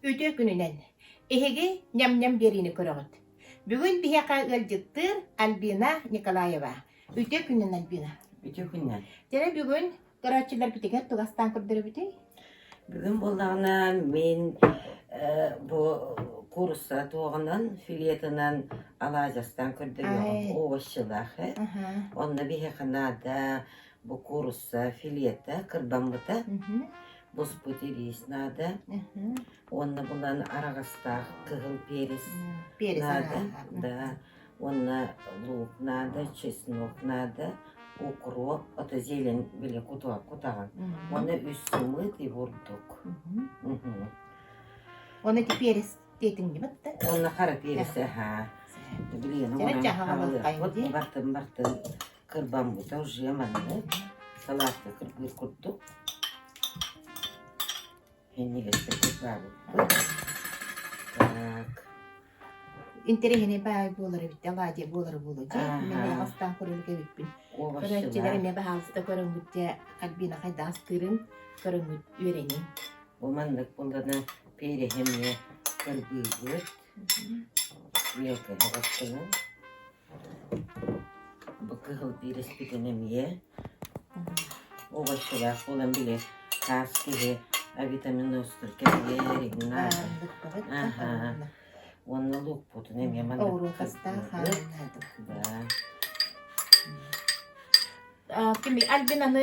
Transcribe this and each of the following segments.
Үтүө күнүнэн! Эһиги ньам-ньам биэриини көрөҕүт. Бүгүн биһиэхэ ыалдьыттыыр Альбина Николаева. Үтүө күнүнэн, Альбина. Үтүө күнүнэн. Дьэ бүгүн көрөөччүлэрбитигэр тугастаан көрдөрөбүтүй? Бүгүн буоллаҕына мин э, бу куурусса туоҕунан, филетынан алаадьастаан көрдөрүөҕүм. Ай. Овощилаах э. Аха. Онно биһиэхэ наада бу куурусса филета кырбаммыта, Мгм. буспут ириис наада Мгм. уонна булан араҕастаах кыһыл перец Перец наада, аха. да. Уонна лук наада, чеснок наада, укроп, ото зелень били кутаҕын. Уонна үс сымыыт и бурдук. Уонна ити перец диэтиҥ дии батта? Уонна хара перец аһаа. Билигин Дьэ, дьаһаҕалыаххайын дии. бартын бартын кырбаммыта уже маннык салаатка кырбыыр курдук. Иннигестик кырбаабыппыт. Так. Интэриэһинэй баай буолар эбит, алаадьы буолар буолуо дьэ. Мин аҕастаан көрөлүк эбиппин. Көрөөччүлэр эмиэ баһаалыста көрөҥҥүт дьэ Альбина хайдах астыырын көрөҥҥүт үөрэниҥ. Бу маннык буоллана переһи эмиэ кырбыыбыт. Мелкай оҕостунан. Бу кыһыл биэрэспитин эмиэ овощелаах буолан били хаас киһи авитаминозтар кэлиэр иҥин наада. Аха. Уонна луукпутун эмиэ маннык Оҕуруот астаах кырбыыбыт. Да. Кими Альбинаны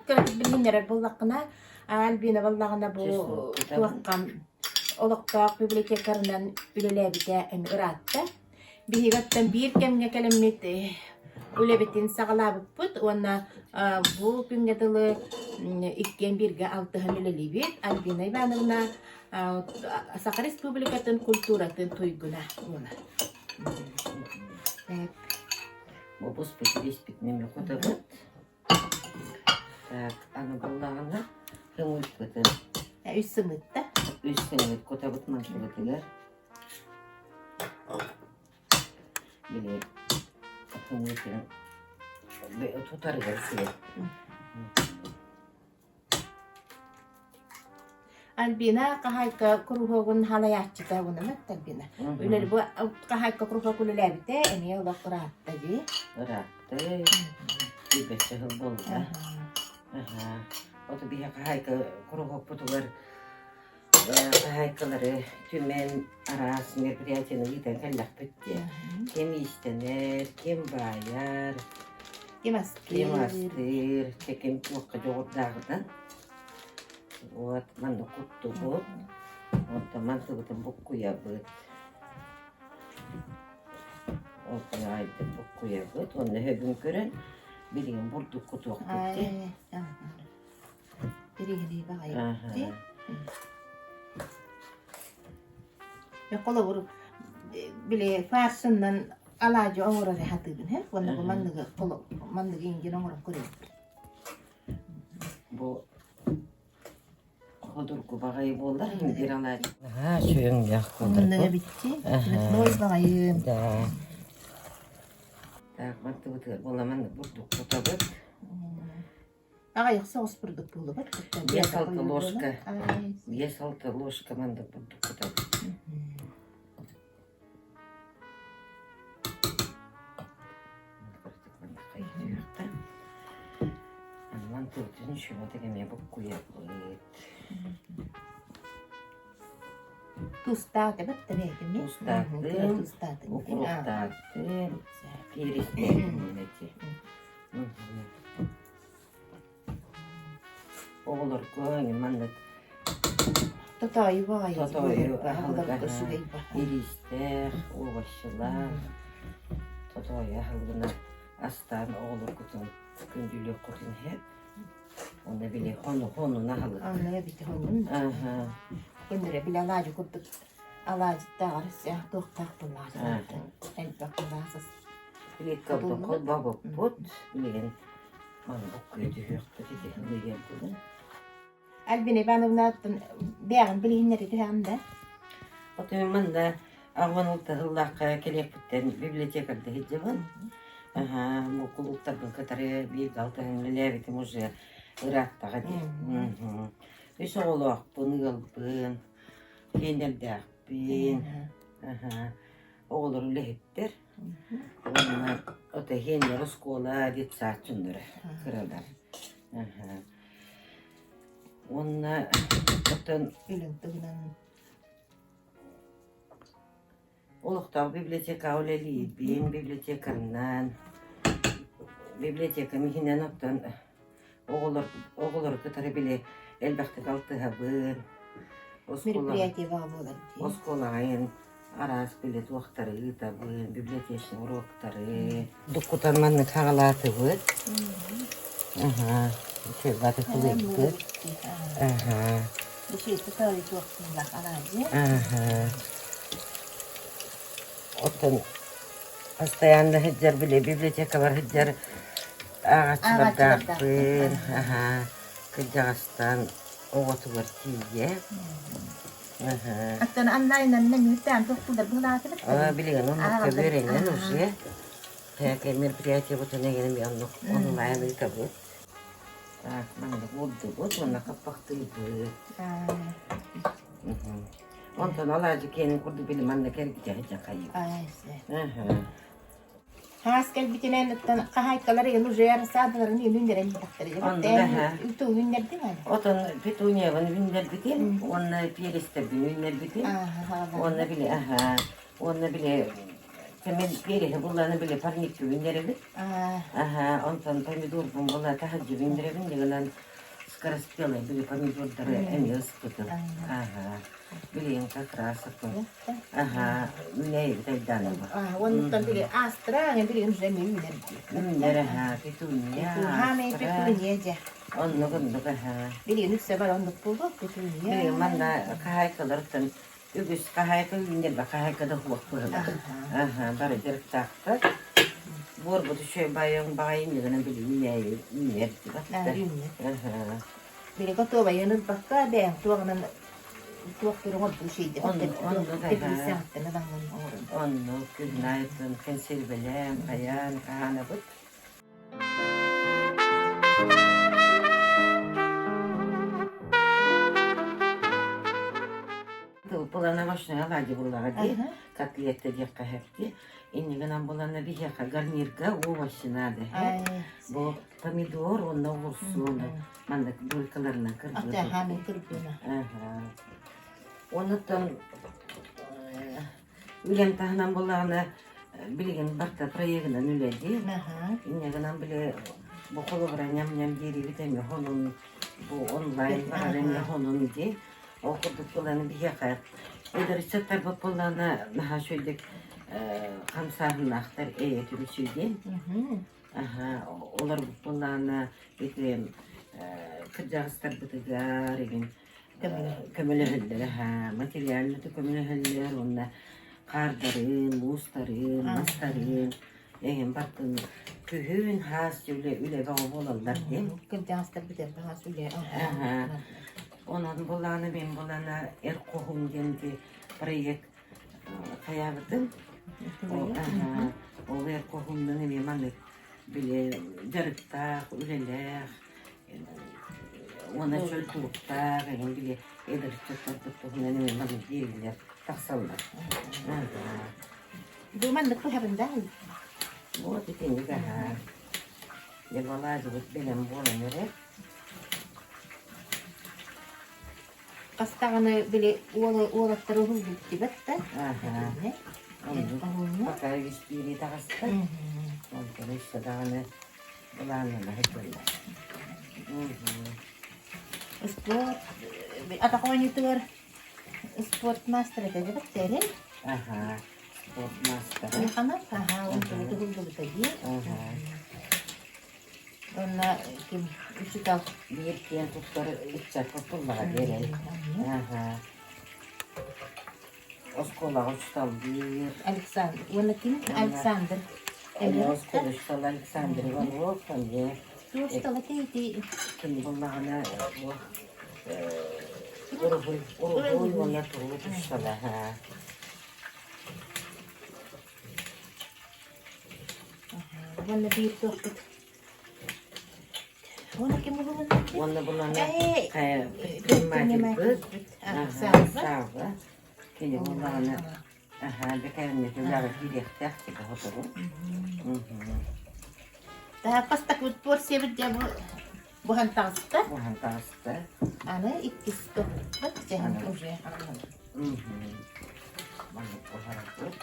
кыратык билиһиннэрэр буоллаххына, Альбина буоллаҕына бу туохха олохтоох библиотекарынан үлэлээбитэ эмиэ ыраатта. Биһиги оттон биир кэмҥэ кэлэммит үлэбитин саҕалаабыппыт уонна бу күҥҥэ дылы иккиэн бииргэ алтыһан үлэлиибит. Альбина Ивановна Саха Республикатын культуратын туйгуна буолар. Бу буспут ириспитин эмиэ кутабыт. Так, аны буллаҕына сымыыппытын. Үс сымыытта. Үс сымыыт кутабыт мантыбытыгар. Били сымыытын тутарыгар сиэр. Альбина хаһаайка куруһуогун халайааччыта уонна Альбина. Үлэл бу хаһаайка куруһуок үлэлээбитэ эмиэ олох ыраатта дии. Ыраатты. Сүүрбэччэ сыл буолла. Аха. Оту биһи хаһаайка куруһуокпутугар хаһаайкалары түмэн араас мероприятияны ыытан кэллэхпит дии. Ким иистэнэр, ким баайар, Ким ким астыыр. астыыр, ким туохха дьоҕурдааҕынан. Вот манна куттубут, онтон мантыбытын буккуйабыт. Онтон аайдык буккуйабыт уонна өһөбүн көрөн билигин бурдук кутуохпут дии. Тириһини баҕайы дии. Холобур, били фаршынан алаадьы оҥорор хатыыбын һэ уонна бу манныгы манныгы ингин оҥорон көрөбүт. Бу ходургу баҕайы буоллар индир алаадьы. Наһаа сүөҥнээх буолар. Манныгы битти. Цветной баҕайы. Да. Так, мантыбытыгар буола маннык бурдук кутабыт. Аҕыйах соҕус бурдук буолубат. 5-6 ложка. 5-6 ложка маннык бурдук кутабыт. Мантыбытын үчүгэй эмиэ буккуйабыт. Тустаах эбит бэйэтин Тустаахтын, тустаатын. укроптаахтын, перецтээхтин эти. Оҕолорго маннык Тотоойу баҕайы тотоойу аһылык аһылыга үчүгэй баҕайы. ириистээх, овощелаах тотоойу аһылыгынан астаан оҕолоргутун күндүлүөххүтүн иһэ. Онно били хону хонун аһылык. Онно эбит хонун. Аха. Көннөрө били алаадьы курдук алаадьыттааҕар туохтаах буллаах элбэх буллаах Плиткабытын холбообуппут. Билигин маннык түһүөхпүт ити ыйыарбытын. Альбина Ивановна бэйэҕин билиһиннэри түһэҕин да? Оту манна аҕан ылтаһыллаахха кэлиэхпиттэн библиотекарда сылдьабын. Аха, бу кулууптарбын кытары бииргэ алтыһан үлэлээбитим уже ырааттаҕа дии. Үс оҕолоохпун, ыалбын. Сиэннэрдээхпин. Аһа. Оҕолор үлэһиттэр. Уонна ото иһиэннэр оскуола детсад дьонноро кыралар. Аһа. Уонна оттон Үлэҥ туһунан Олохтоох библиотекаҕа үлэлиирбин, библиотекарынан, библиотекам иһинэн оттон оҕолор оҕолору кытары били элбэхтик алтыһабын. Оскуола мероприятие баҕа буолар дии. оскуолаҕа иһин араас били туохтары ыытабын, библиотечный уроктары. Дуккутан маннык хаҕалаатыбыт. Аха, үчүгэй тылыйбыт. Аха. Аха. Оттон постоянно сылдьар били библиотекабар сылдьар ааҕааччылардаахпын. Аха. Кырдьаҕастан оҕотугар тиийэ. Аха. Оттон онлайнанна мүттээн тохтулар быһылаатыбыт. Аа, билигин оннук көбүөрэнэн уже. Кэ мероприятиебытын эҥин эмиэ оннук онлайн ыытабыт. Так, маннык уурдубут уонна хаппахтыыбыт. Онтон алаадьы киэнин курдук били манна кэлбитэ дьахайыы. Хаас кэлбитинэн оттон хаһаайкалар ыйын уже рассадаларын үүннэрэн иһтэхтэрэ. Үүннэрдиҥ аны? Отон петуниябын үүннэрбитим уонна перецтэрбин үүннэрбитим. Уонна били аһаа уонна били мен переһи булланы били парникка үүннэрэбит. Аһаа онтон помидорбун була таһырдьа үүннэрэбин дигынан скороспелый били помидордары эмиэ ыспытым. Аһаа билигин как раз Аһаа, үүнээйибит айдаанама. Оннуттан били астра, билигин уже эмиэ үүнэр дии. Үүнэр аһаа, петуния, Хаамай петуния дьэ. Оннук оннук аһаа. Билигин үксэ бар оннук буолуо петуния. Билигин манна хаһаайкаларыттан үгүс хаһаайка үүнэр хаһаайка да суох быһыылаах. Аһаа, бары дьарыктаахтар. Буорбут үчүгэй байыҥ баҕайы иннигинэн били үүнээйи үүнэр Үүнэр. Аһаа. Били готовайын ылбакка бэйэҥ туоҕунан туох туруҥ шийде Оннук күһүн аайытын кэнсиэрбэлээн, хайаан, хаһаанабыт. Булана машина лади буллаҕа дии, котлетта диэххэ сөп Иннигинэн булана биһиэхэ гарнирга овощи надо. Бу помидор уонна оҕурсу маннык долькаларынан кырбыыр. Онуттан үлэм таһынан буллаҕына билигин барта проегынан үлэлиир. Инньэ гынан били бу холобура ньам-ньам диирибит эмиэ хонун бу онлайн барар эмиэ хонун дии. Ол курдук буолан биһиэхэ эдэрчаттарбыт буоллаҕына наһаа үчүгэйдик хамсааһыннаахтар эйэ түмсүү диэн. Олорбут буоллаҕына ити кырдьаҕастарбытыгар игин көмөлөһөллөр аһаа материально да көмөлөһөллөр уонна хаардарын, муустарын, мастарын эҥин бартын күһүн хаас үлэ үлэ бөҕө буолаллар диэн. Кырдьаҕастарбыт хаас үлэ. Онон булааны мен булана эр хоһун диэн проект хайаабытым. Ол эр хоһуннан эмиэ маннык били дьарыктаах, үлэлээх уонна чөл туруктаах эҥин били эдэр ыччаттарбыт туһунан эмиэ маннык биэриилэр тахсаллар. Бу маннык туһабын да? Вот итинник аһаа. Дьэ балаадьыбыт бэлэм буолан эрэр. Хас даҕаны били уолаттары уһулбуттибат да. Пока үстүүрүү таҕыста. Онтон өссө даҕаны былааннана сылдьаллар. Спорт атах оонньуутугар спорт маастара этэ дебаттэрин. Аха, спорт маастара. Улаханов, аха, онтон уһулбута дии. Уонна ким учуутал Биир киэн туттар ыччакка туллаҕа биэрэн. Аха. Оскуолаҕа учууталлыыр. Александр. Уонна ким? Александр. Эмиэ оскуола учуутала Александр Иванов эмиэ. Учуутала ити Ким буллаҕына бу уруһуй уруһуй уонна турук учуутала. Уонна биир туохпут. Уонна ким уһулунна? Уонна булана предпринимательбыт Савва. Кини буллаҕына аха бэкээриннэтэ үлэҕэ киириэхтээх тигэ хотору. Бастакы порциябыт дьэ бу буһан таҕыста. Буһан таҕыста. Аны иккис тоһуппут дьэһин уже. Маннык буһарабыт.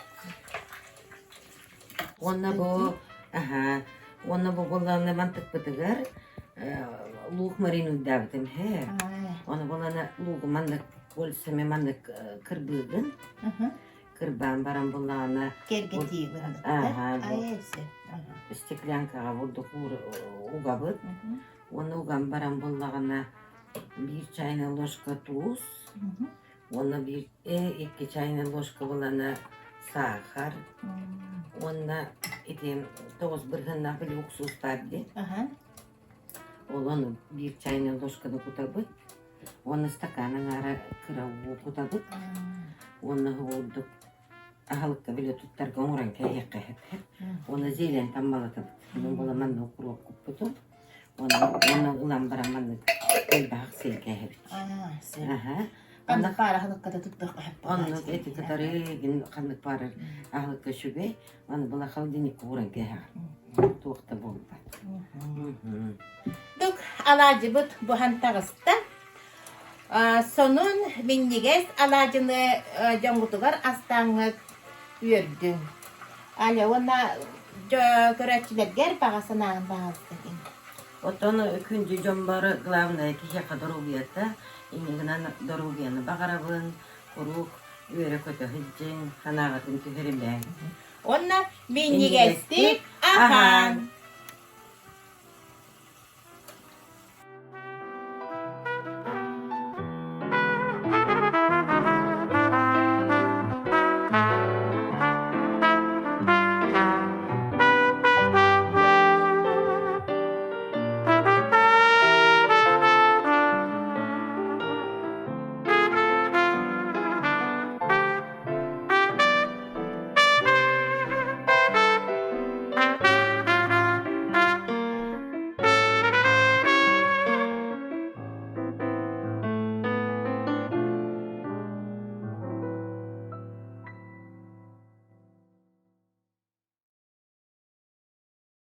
Уонна бу аһаа уонна бу буоллаҕына мантыкпытыгар луук маринуйдаабытым һээ. Ону буоллаҕына луугу маннык кольцами маннык кырбыыгын. Кырбаан баран буоллаҕына Кэргэтиибин. Аһаа, бу стеклянкаҕа бурдук угабыт. Уонна уган баран буоллаҕына биир чайная ложка туус, Уонна биир икки чайная ложка булана саахар уонна ити 9 бырыһыаннаах били уксуус баар дии. Ол ону биир чайная ложканы кутабыт уонна стакан аҥаара кыра уу кутабыт уонна ордук аһылыкка били туттарга оҥорон кэһиэххэ сөп. Уонна зелень таммалатабыт. Онон буола манна укроп куппутум. Уонна уонна ылан баран маннык элбэх сиэн кээһэбит. Аха. Ханнык паара аһылыкката туттуохха сөп Оннук эти кытары гин ханнык паарар аһылыкка үчүгэй. Аны была холодильникка ууран кээһэҕин. Туох да буолбат. Дук алаадьыбыт буһан таҕыста. Сонун минньигэс алаадьыны дьоҥҥутугар астааҥҥыт үөрдүҥ. Аля уонна көрөөччүлэргэр баҕа санааҕын баҕалыстыгын. Оттон күндү дьоммор главное киһиэхэ доруобуйата, иннигинэн доруобуйаны баҕарабын, куруук үөрэ-көтө сылдьыҥ, санааҕытын түһэримэҥ. Уонна минньигэстик аһаан!